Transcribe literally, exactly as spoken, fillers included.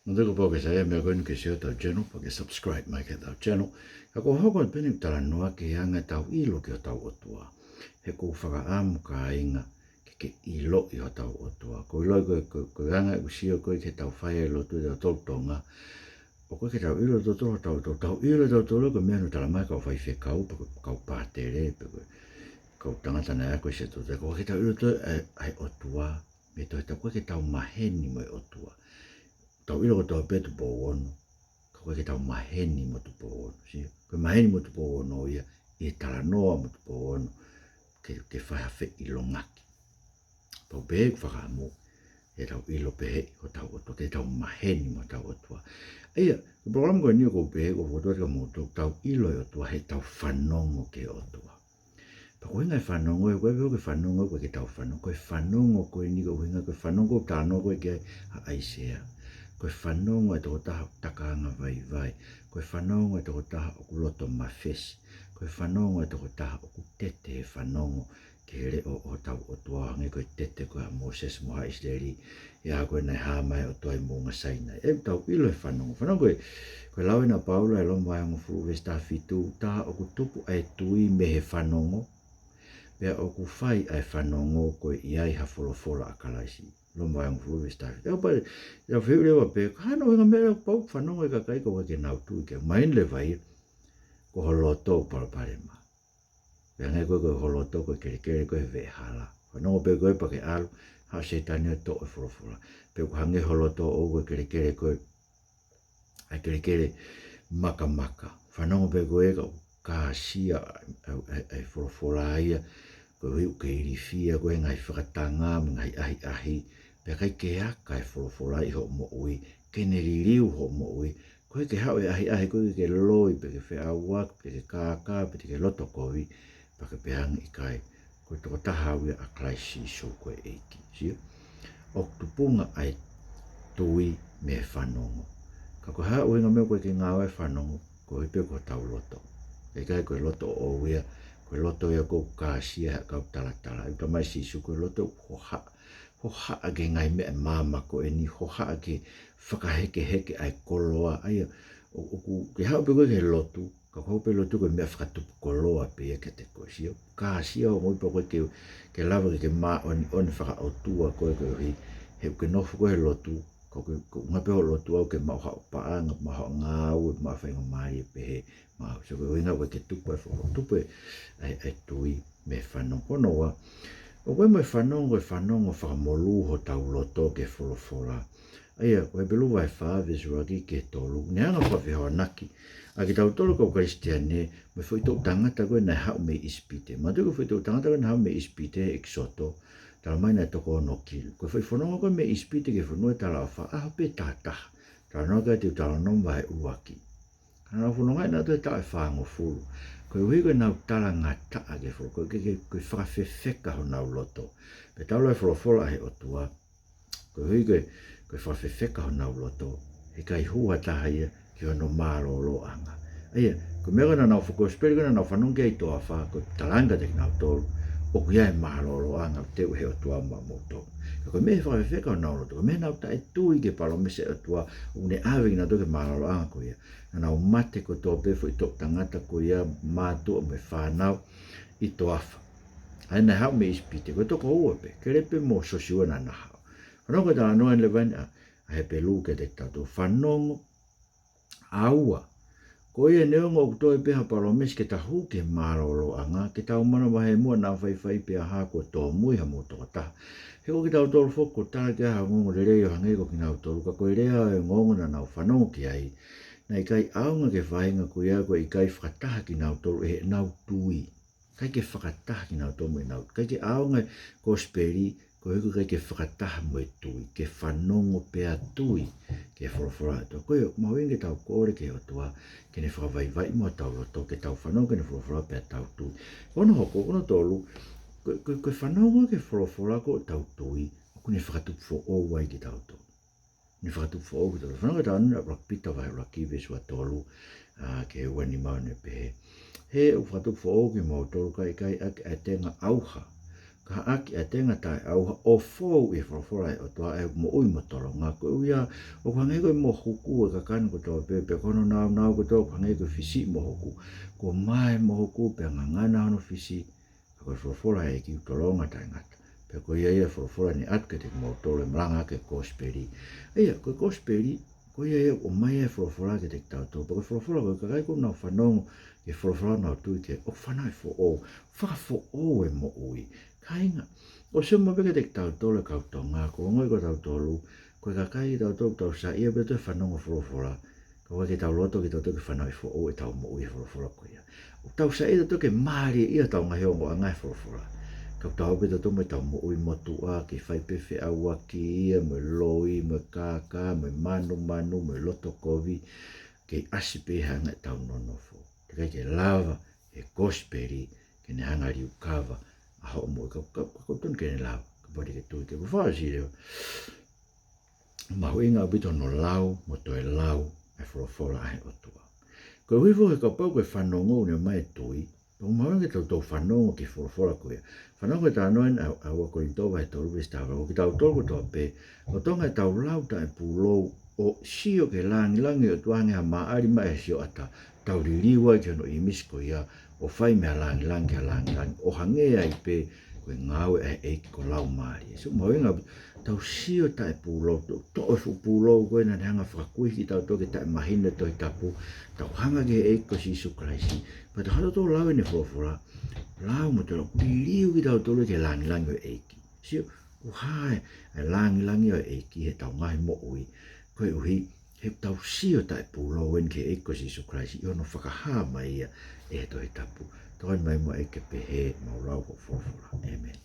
Manatuʻi kapau ʻoku ke saiʻia he meʻa ko eni ke share hotau channel, pea ke subscribe mai ki heʻetau channel. Ka ʻoku ou hoko atu pē ʻeni ʻo talanoa ki he anga ʻetau ʻilo ki hotau ʻOtua. He ʻoku ou fakaʻamu kāinga ke ke ʻiloʻi hotau ʻOtua. ʻOku ou ʻilo ko e, ko e, ko e anga ʻeku sio ko ē ki heʻetau fai e lotu ʻa tautolu Tonga. ʻOku ʻikai ke tau ʻilo tautolu hotau ʻOtua, tau ʻilo tautolu ko e meʻa naʻe talamai ʻe he kau faifekau, pe ko e kau pātele, pe ko e kau tangata naʻe ako ʻi he Siasi Toketā. ʻOku ʻikai ke tau ʻilo tautolu ʻa e, ʻa e ʻOtua, mei he Tohi Tapu, ʻoku ʻikai ke tau maheni mo e ʻOtua. Tau ʻilo kotoa pē Tupou Ono, ka ʻoku ʻikai ke tau maheni mo Tupou Ono. Sio, ko e maheni mo Tupou Ono ia, ʻi he talanoa mo Tupou Ono, ke, ke fai ha feʻilongaki. Pau pē ʻeku fakaʻamu, ke tau ʻilo pehē hotau ʻOtua, ke tau maheni mo hotau ʻOtua. ʻA ia, ko e polokalama ko eni ʻoku ou pehē, ʻoku ou fokotuʻu atu kia moutolu, tau ʻilo e ʻOtua heʻetau fanongo ki he ʻOtua. Pea ko e ʻuhinga e fanongo, ʻoku ʻikai pē ke fanongo, ʻoku ʻikai ke tau fanongo. Ko e fanongo ko eni, ko e ʻuhinga ko e fanongo ʻoku talanoa ko ē ki ai ʻa ʻAisea. Ko e fanongo e tokotaha ʻoku taka angavaivai. Ko e fanongo e tokotaha ʻoku loto mafesi. Ko e fanongo e tokotaha ʻoku tete he fanongo ki he leʻo ʻo hotau ʻOtua, hangē ko e tete ko ē ʻa Mōsese mo haʻa ʻIsileli, ʻi he ʻaho ko ē naʻe hā mai e ʻOtua ʻi Moʻunga Sainai. ʻOku tau ʻilo e fanongo. Fanongo ko e, ko e lau ena ʻa Paula ʻi Loma vahe hongofulu veesi taha fitu, tā ʻoku tupu ʻa e tui mei he fanongo, pea ʻoku fai ʻa e fanongo ko e ʻi ai ha folofola ʻa Kalaisi. Loma vahe hongofulu veesi taha fitu. ʻOku pau, ʻoku ou fehuʻi leva pē, ko e hā hono ʻuhinga e meʻa ʻoku pau ke fanongo e kakai ka ʻoku ʻikai ke nau tui ki ai? Mahino leva ia, ko ho loto ʻoku palopalema. Pea hangē ko ē ko ho loto ko e kelekele ko ē he veʻehala. Fanongo pē ko ē pea ke ʻalu, haʻu ʻa Sētane ʻo toʻo e folofola. Pe ʻoku hangē ho loto ʻoʻou ko e kelekele ko ē, ʻa e kelekele makamaka. Fanongo pē ko ē ka ʻoku kāsia ʻa e, ʻa e, ʻa e folofola ia, koeʻuhi ʻoku ke ilifia ko ē he ngaahi fakatanga mo e ngaahi ʻahiʻahi, pea ʻikai ke aka e folofola ʻi hoʻo moʻui, ke ne liliu hoʻo moʻui, koeʻuhi ke haʻu e ʻahiʻahi, koeʻuhi ke loi, pe ke feʻauaki, pe ke kākā, pe te ke loto kovi, pea ke pehē ange ʻikai, ko e tokotaha au ia ʻa Kalaisi Sīsū ko e ʻEiki. Sio? ʻOku tupunga ʻa e tui mei he fanongo. Ka ko e hā e ʻuhinga e meʻa ʻoku ʻikai ke ngāue e fanongo? Koeʻuhi pē ko hotau loto. ʻIkai ko e loto ʻoʻou ia, ko e loto ia ʻoku kāsia ʻe he kau talatala. ʻOku talamai ʻe Sīsū ko e loto hohaʻa, hohaʻa ki he ngaahi meʻa ʻo e māmani ko eni, hohaʻa ki he fakahekeheke ʻa e koloa. ʻA ia, ʻo, ʻoku ke haʻu pē koe ki he lotu, ka ko e haʻu pē lotu ko e meʻa fakatupu koloa pē ia kiate koe. Sio, kāsia hoʻo moʻui pea ʻoku ʻikai ke, ke lava ke ke māʻoniʻoni fakaʻotua koe koeʻuhi he ʻoku ke nofo koe he lotu, ka ʻoku ke, ʻoku ke ʻunga pē hoʻo lotu ʻo ke maʻu haʻo paʻanga, maʻu haʻo ngāue, maʻu faingamālie pehē, maʻu. So ko e ʻuhinga ʻoku ʻikai ke tupu e fo-, tupu e, e, e tui mei he fanongo. Ko hono ua, ʻoku ʻi ai mo e fanongo, ko e fanongo fakamolū hotau loto ki he folofola. ʻA ia, ko Hepelū vahe fā, veesi ʻuluaki ki he tolu. Ne hanga ʻo fakafehoanaki ʻa kitautolu kau Kalisitiane mo e foʻi toʻu tangata ko ē naʻe haʻu mei ʻIsipite. Manatuʻi ko e foʻi toʻu tangata ko ē naʻe haʻu mei ʻIsipite, ʻEkisoto, talamai naʻe toko ono kilu. Ko e foʻi fononga ko ē mei ʻIsipite ki he fonua talaʻofa, ʻaho pē taha taha. Talanoa ki ai ʻetau Teutalōnome vahe ʻuluaki. Ka naʻa nau fononga ʻi he taʻu ʻe fāngofulu. Koeʻuhi ko ʻenau talangataʻa ki he folo-, ko e, ko e, ko e fakafefeka honau loto. Pea talamai e folofola ʻa e ʻOtua, koeʻuhi ko e, ko e fakafefeka honau loto, he ʻikai hū ha taha ia ki hono mālōlōʻanga. ʻA ia, ko e meʻa ko ē naʻa nau fo-, ko e kosipeli ko ē naʻa nau fanongo ki ai ʻi he toafa, ko e talaange kiate kinautolu, ʻoku ʻi ai e mālōlōʻanga ʻoku teu ʻe he ʻOtua maʻamoutolu. Ka ko e meʻa he fakafefeka honau loto, ko e meʻa naʻa nau taʻetui ki he palōmesi ʻa e ʻOtua, ʻoku ne ʻave kinautolu ki he mālōlōʻanga ko ia. Naʻa nau mate kotoa pē foʻi toʻu tangata ko ia, mātuʻa mo e fānau, ʻi he toafa. ʻA ia naʻe haʻu mei ʻIsipite, ko e toko ua pē, Kēlepi mo Siosiua naʻa na haʻu. Fanongo ki he talanoa eni leva eni ʻa, ʻa Hepelū kiate kitautolu. Fanongo, ʻa ua. Ko ia neongo ʻoku toe pē ha palōmesi ke ta hū ki he mālōlōʻanga, ke tau manavahē muʻa naʻa faifai pea hā kuo tōmui hamou tokotaha. He ko kitautolu foki kuo tala ki ai ha ongoongolelei ʻo hangē ko kinautolu, ka ko e lea ʻo e ongoongo naʻa nau fanongo ki ai, naʻe ʻikai ʻaonga ki he faʻahinga ko ia, ko e ʻikai fakataha kinautolu ʻe heʻenau tui. ʻIkai ke fakataha kinautolu mo ʻenau, ʻikai ke ʻaonga e kosipeli, koeʻuhi ko e ʻikai ke fakataha mo e tui, ke fanongo pea tui ki he folofola ʻa e ʻOtua. Ko ia, ʻoku mahuʻinga ke tau kole ki he ʻOtua ke ne fakavaivaiʻi mo hotau loto, ke tau fanongo ki heʻene folofola pea tau tui. Ko hono hoko, ko hono tolu, ko, ko, ko e fanongo ki he folofola ko ʻetau tui, ʻoku ne fakatupu foʻou ai kitautolu. Ne fakatupu foʻou kitautolu. Fanongo ki he talanoa ʻa ʻuluaki Pita vahe ʻuluaki veesi ua tolu, ʻa, ki he ua nima, ʻo ne pehē: He ʻoku fakatupu foʻou kimoutolu, ka ʻikai ʻaki ʻa e tenga ʻauha, Ka ʻaki ʻa e tenga taʻeʻauha ʻo fou ʻi he folofola ʻa e ʻOtua ʻa e moʻui mo e tolonga. Koeʻuhi ʻoku hangē ko e mohuku ʻo e kakai ni kotoa pē, pea ko hono naunau kotoa ʻoku hangē ko e fisi mohuku. Kuo mae mohuku pea ngangana hono fisi, ka ko e folofola ʻa e ʻEiki ʻoku tolonga taʻengata. Pea ko ia ia e folofola naʻe ʻatu kiate kimoutolu ʻi he malanga ʻaki e kosipeli. ʻA ia, ko e kosipeli, ko ia ia ʻoku ʻomai ai e folofola kiate kitautolu. Pea ko e folofola ko e kakai ʻoku nau fanongo ki he folofola ʻoku nau tui ki ai, ʻoku fanauʻi foʻou, fakafoʻou e moʻui. Kāinga, ʻoku sio maʻu pē kiate kitautolu e kau Tonga, ʻoku ongoʻi ko kitautolu, ko e kakai kitautolu ʻoku tau saiʻia pē ʻo toe fanongo folofola. Ka ʻoku ʻikai ke tau loto kitautolu ke fanauʻi foʻou ʻetau moʻui he folofola ko ia. ʻOku tau saiʻia tautolu ke mālieʻia hotau ngaahi ongoʻanga he folofola. Ka ʻoku tau ō pē tautolu mo ʻetau moʻui motuʻa, ke fai pē feʻauaki ia, mo e loi, mo e kākā, mo e manumanu, mo e loto kovi, kei ʻasi pē he anga ʻetau nonofo. Teʻeki ai ke lava ʻe he kosipeli ke ne hanga ʻo liukava ʻa hoʻo moʻui, ka, ka, ka ʻoku totonu ke ne lava, kapau te ke tui ki ai. Ko e fakaʻosi leva, mahuʻinga ʻaupito hono lau mo toe lau e folofola ʻa e ʻOtua. Koeʻuhi foki he kapau ko e fanongo ʻoku ne ʻomai e tui, ʻoku mahuʻinga ke tau toe fanongo ki he folofola ko ia. Fanongo ki he talanoa ʻa, ʻa ua Kolinitō vahe tolu veesi taha valu, ko kitautolu kotoa pē, lolotonga ʻetau lau taʻepūlou ʻo sio ki he langilangi ʻo e ʻOtua hangē ha maʻali maʻa e sioʻata, tau liliu ai ki hono ʻīmisi ko ia, ʻo fai mei ha langilangi ki ha langilangi, ʻo hangē ai pē ko e ngāue ʻa e ʻEiki ko e Laumālie. So, mahuʻinga ʻaupito, tau sio taʻepūlou, tau toʻo e fuʻu pūlou ko ē naʻa ne hanga ʻo fakakuihi kitautolu ke taʻemahino e Tohi Tapu, tau hanga ki he ʻEiki ko Sīsū Kalaisi, pea tau hanga ʻo toe lau ʻene folofola, lau mo toe lau, liliu kitautolu ki he langilangi ʻo e ʻEiki. Sio, ʻoku hā e langilangi ʻo e ʻEiki heʻetau ngaahi moʻui, koeʻuhi he ʻoku tau sio taʻepūlou eni ki he ʻEiki ko Sīsū Kalaisi ʻi hono fakahā mai ia ʻe he Tohi Tapu. Tokoni mai muʻa ʻEiki ke pehē ʻemau lau hoʻo folofola. ʻĒmeni.